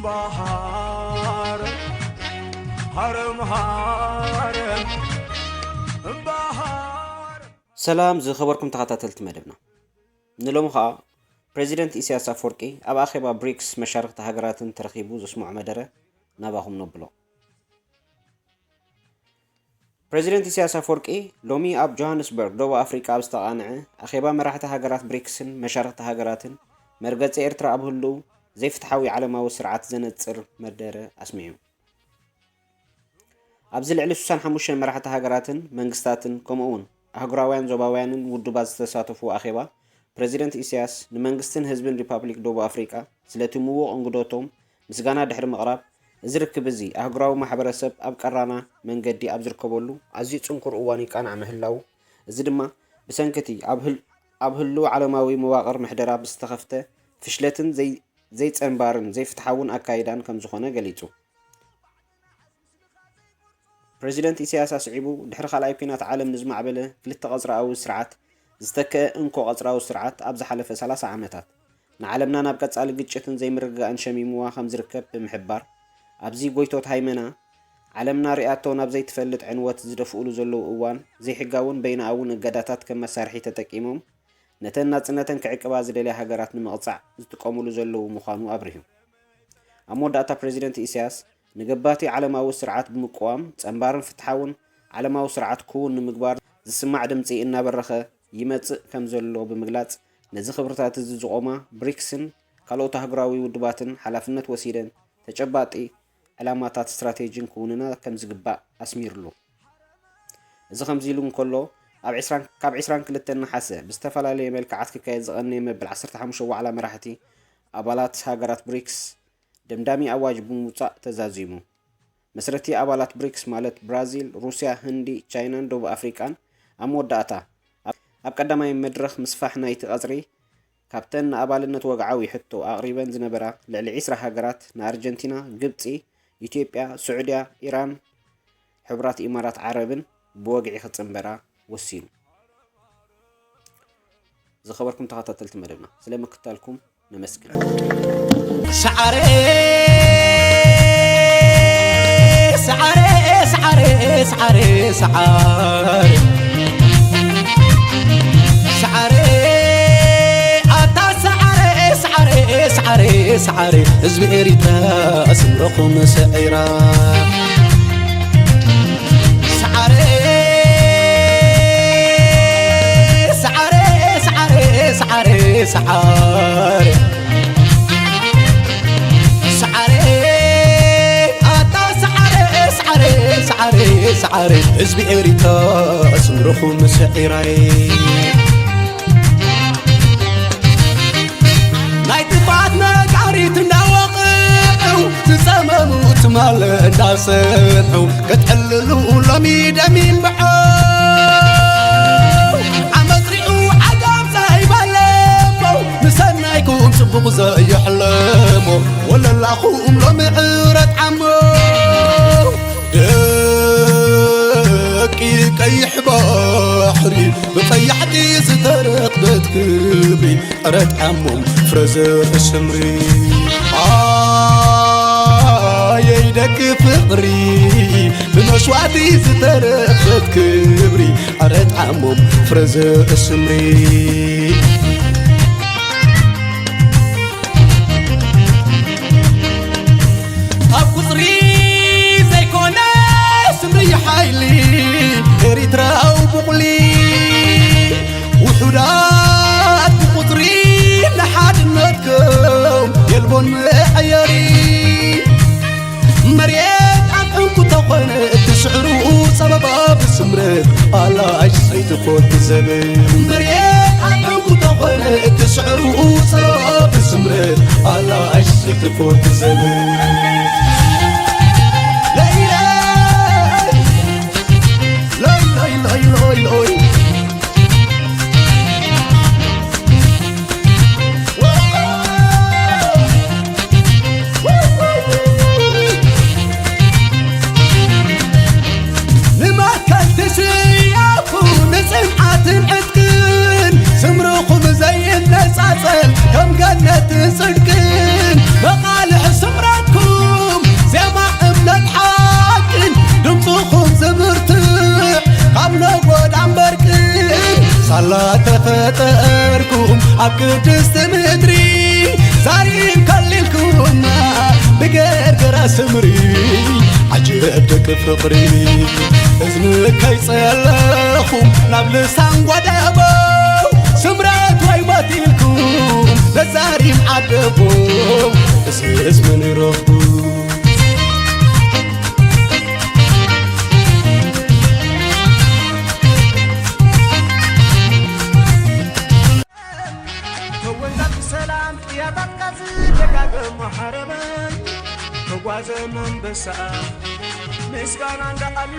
በሃር ሃረም ሃረም በሃር። ሰላም ዝኸበርኩም ተኸታተልቲ መደብና፣ ንሎሚ ኸኣ ፕሬዚደንት ኢሳያስ ኣፈወርቂ ኣብ ኣኼባ ብሪክስ መሻርኽቲ ሃገራትን ተረኺቡ ዘስምዖ መደረ ናባኹም ነብሎ። ፕሬዚደንት ኢሳያስ ኣፈወርቂ ሎሚ ኣብ ጆሃንስበርግ ደቡብ ኣፍሪቃ ኣብ ዝተቓንዐ ኣኼባ መራሕቲ ሃገራት ብሪክስን መሻርኽቲ ሃገራትን፣ መርገጺ ኤርትራ ኣብ ህልው ዘይፍትሓዊ ዓለማዊ ስርዓት ዘነጽር መደረ ኣስሚዑ። ኣብዚ ልዕሊ ስሳን ሓሙሽተን መራሕቲ ሃገራትን መንግስታትን ከምኡ እውን ኣህጉራውያን ዞባውያንን ውድባት ዝተሳተፍዎ ኣኼባ፣ ፕረዚደንት ኢሳያስ ንመንግስትን ህዝብን ሪፓብሊክ ደቡብ ኣፍሪቃ ስለቲ ምዉቕ እንግዶቶም ምስጋና ድሕሪ ምቕራብ፣ እዚ ርክብ እዚ ኣህጉራዊ ማሕበረሰብ ኣብ ቀራና መንገዲ ኣብ ዝርከበሉ ኣዝዩ ጽንኩር እዋን ይቃናዕ ምህላዉ፣ እዚ ድማ ብሰንኪ እቲ ኣብ ህል-፣ ኣብ ህሉው ዓለማዊ መዋቕር ምሕደራ ብዝተኸፍተ ፍሽለትን ዘይ-፣ ዘይጸንባርን ዘይፍትሓውን ኣካይዳን ከምዝኾነ ገሊጹ። ፕረዚደንት ኢሳያስ ኣስዒቡ፣ ድሕሪ ካልኣይ ኲናት ዓለም ንዝማዕበለ ክልተ ቀጽራዊ ስርዓት ዝተክአ እንኮ ቀጽራዊ ስርዓት ኣብ ዝሓለፈ ሰላሳ ዓመታት ንዓለምና ናብ ቀጻሊ ግጭትን ዘይምርግጋእን ሸሚምዋ ከም ዝርከብ ብምሕባር፣ ኣብዚ ጎይቶት ሃይመና ዓለምና ሪኣቶ ናብ ዘይትፈልጥ ዕንወት ዝደፍኡሉ ዘለዉ እዋን፣ ዘይሕጋውን በይነኣውን እገዳታት ከም መሳርሒ ተጠቂሞም ነተን ናጽነተን ክዕቅባ ዝደልያ ሃገራት ንምቕጻዕ ዝጥቀሙሉ ዘለዉ ምዃኑ ኣብሪሁ። ኣብ መወዳእታ ፕረዚደንት ኢሳያስ ንገባቲ ዓለማዊ ስርዓት ብምቅዋም ጸንባርን ፍትሓውን ዓለማዊ ስርዓት ክውን ንምግባር ዝስማዕ ድምጺ እናበረኸ ይመጽእ ከም ዘሎ ብምግላጽ፣ ነዚ ክብርታት እዚ ዝቖማ ብሪክስን ካልኦት ኣህጉራዊ ውድባትን ሓላፍነት ወሲደን ተጨባጢ ዕላማታት ስትራቴጂን ክውንና ከም ዝግባእ ኣስሚርሉ። እዚ ከምዚ ኢሉ እንከሎ፣ ኣብ ዕስራን፣ ካብ ዕስራን ክልተን ነሓሰ ብዝተፈላለየ መልክዓት ክካየድ ዝቐነየ መበል ዓሰርተ ሓሙሽተ ዋዕላ መራሕቲ ኣባላት ሃገራት ብሪክስ ደምዳሚ ኣዋጅ ብምውጻእ ተዛዚሙ። መስረቲ ኣባላት ብሪክስ ማለት ብራዚል፣ ሩስያ፣ ህንዲ፣ ቻይናን ደቡብ ኣፍሪቃን ኣብ መወዳእታ ኣብ፣ ኣብ ቀዳማይ መድረኽ ምስፋሕ ናይቲ ቀጽሪ ካብተን ንኣባልነት ወግዓዊ ሕቶ ኣቕሪበን ዝነበራ ልዕሊ ዕስራ ሃገራት ንኣርጀንቲና፣ ግብጺ፣ ኢትዮጵያ፣ ስዑድያ፣ ኢራን፣ ሕቡራት ኢማራት ዓረብን ብወግዒ ክጽንበራ ወሲኑ። ዝኸበርኩም ተኸታተልቲ መደብና፣ ስለ ምክታልኩም ነመስግን። ሰዓረ፣ ሰዓረ፣ ሰዓረ፣ ሰዓረ፣ ሰዓረ። ሰዓረ፣ ኣታ ሰዓረ፣ ሰዓረ፣ ሰዓረ፣ ሰዓረ፣ ህዝቢ ኤሪትራ ስምረኹም ሰዒራ። ሰዓረ፣ ሰዓረ፣ ሰዓረ፣ ሰዓረ፣ ሰዓረ። ሰዓረ፣ ኣታ ሰዓረ፣ ሰዓረ፣ ሰዓረ፣ ሰዓረ፣ ህዝቢ ኤሪትራ ስምረኹም ሰዒራይ። ናይ ጥፍኣት ነጋሪት እንዳወቕዑ፣ ዝጸመሙ ትማል እንዳሰምዑ፣ ከትዕልሉ ሎሚ ደሚን ብዐው። ዓመት ሪኡ ዓጋብ ዘይበለሞ፣ ንሰናይኩም ጽቡቕ ዘየሕለሞ፣ ወለላኹም ሎሚ ዕረት ዓሞ። ደቂ ቀይሕ ባሕሪ፣ ብቀያሕቲ ዝተረኽበት ክብሪ፣ ዕረት ዓሞም ፍረ ዘርኢ ስምሪ። ኣየይ ደቂ ፍቕሪ፣ ብመስዋእቲ ዝተረኽበት ክብሪ፣ ዕረት ዓሞም ፍረ ዘርኢ ስምሪ። ኣብ ቁጽሪ ዘይኮነ ስምሪ ሓይሊ፣ ኤሪትራዊ ቡቕሊ፣ ውሑዳት ብቁጽሪ ንሓድነትኩም የልቦን መዐየሪ። መሬት ኣብ ዕንቁ ተኾነ እቲ ስዕሩ ጸበባ ብስምረት ኣላሽ ዘይትኾን ዘበን። መሬት ኣብ ዕንቁ ተኾነ እቲ ስዕሩ ጸበባ ብስምረት ኣላሽ ዘይትኾን ዘበን። ለይለ፣ ለይ፣ ለይ፣ ለይ፣ ለይ፣ ለይ። ንመትከልቲ ስያፉ ንጽንዓትን ዕጥቅን፣ ስምርኹም ዘይነጻጸል ከም ገነትን ጽድቅን። መቓልሕ ስምረትኩም ኣብ ቅድስቲ ምድሪ ዛሪም ከሊልኩማ ብገርገራ ስምሪ ዓጀብ ደቂ ፍቕሪ እዝኒ ከይጸለኹም ናብ ልሳን ጓደቦ ስምረት ወይ ሞት ኢልኩም ነዛሪም ዓደቦ እዝስ መን ይረኽቡ ተወልዳ ብሰላም ጥያታትካ ዝደጋገም ሓረበን ተጓዘ መንበሳ ምስጋና እንዳኣሉ